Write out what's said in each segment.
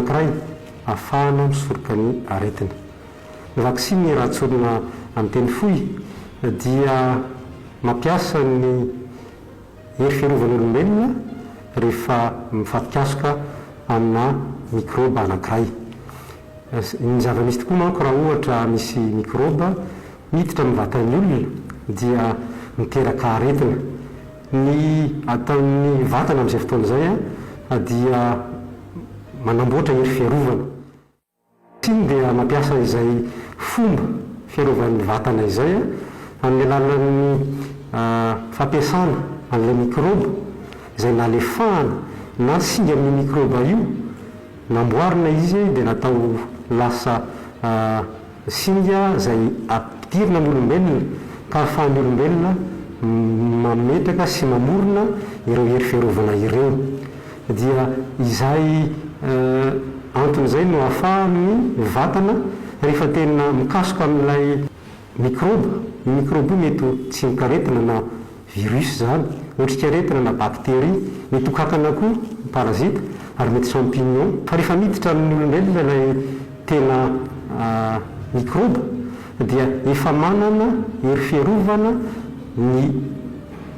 anankiray ahafahana misoroka ny aretina. Ny vaksiny raha tsorina amin'ny teny fohy dia mampiasa ny hery fiarovan'olombelona rehefa mifampikasoka amina mikraoba anankiray. Ny zava-misy tokoa manko raha ohatra misy mikraoba miditra amin'ny vatan'ny olona dia miteraka aretina. Ny ataon'ny vatana amin'izay fotoana izay dia manamboatra hery fiarovana. Siny dia mampiasa izay fomba fiarovan'ny vatana izay amin'ny alalan'ny fampiasana an'ilay mikraoba izay nalefahana na singa amin'io mikraoba io, namboarina izy dia natao lasa Singa izay ampidirina ny olombelona ka ahafahan'ny olombelona mametraka sy mamorona ireo hery fiarovana ireo. Dia izay antony izay no ahafahan'ny vatana rehefa tena mikasoka amin'ilay mikraoba, io mikraoba io mety ho tsimokaretina na virus izany, otrikaretina na bacterie, mety ho kankana koa, parasite, ary mety champignon. Fa rehefa miditra amin'ny olombelona ilay tena mikraoba dia efa manana hery fiarovana ny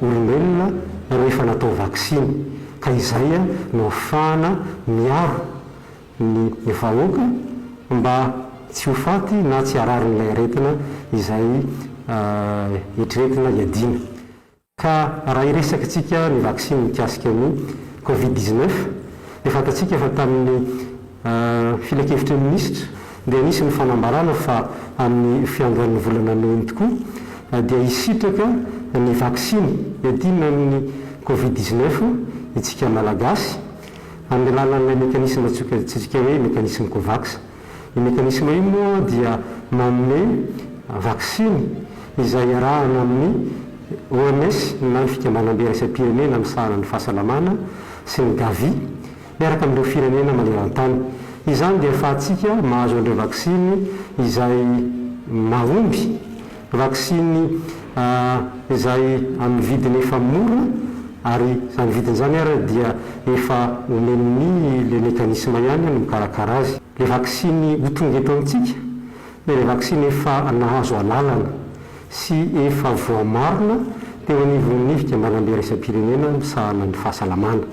olombelona rehefa natao vaksiny, ka izay no ahafahana miaro ny vahoaka mba tsy ho faty na tsy hararin'ilay aretina izay eritreretina hiadiana. Ka raha hiresaka tsika ny vaksiny mikasika ny covid 19 dia fantatsika fa tamin'ny filankevitry ny minisitra dia nisy ny fanambarana fa amin'ny fiandohan'ny volana mey tokoa dia hisitraka ny vaksiny hiadiana amin'ny covid 19 itsika Malagasy amin'ny alalan'ilay mécanisme antsointsika hoe mécanisme Covax. Io mécanisme io moa dia manome vaksiny izay iarahana amin'ny OMS na ny Fikambanambe Iraisam-pirenena misahana ny Fahasalamana sy ny Gavi miaraka amin'ireo firenena maneran-tany. Izany dia ahafahantsika mahazo an'ireo vaksiny izay mahomby Vaksiny izay amin'ny vidiny efa mora ary izany vidiny izany ary dia efa omen'ny le mécanisme ihany no mikarakara azy. Le vaksiny ho tonga eto amintsika dia le vaksiny efa nahazo alalana sy efa voamarina teo anivon'ny fikambanambe iraisam-pirenena misahana ny fahasalamana.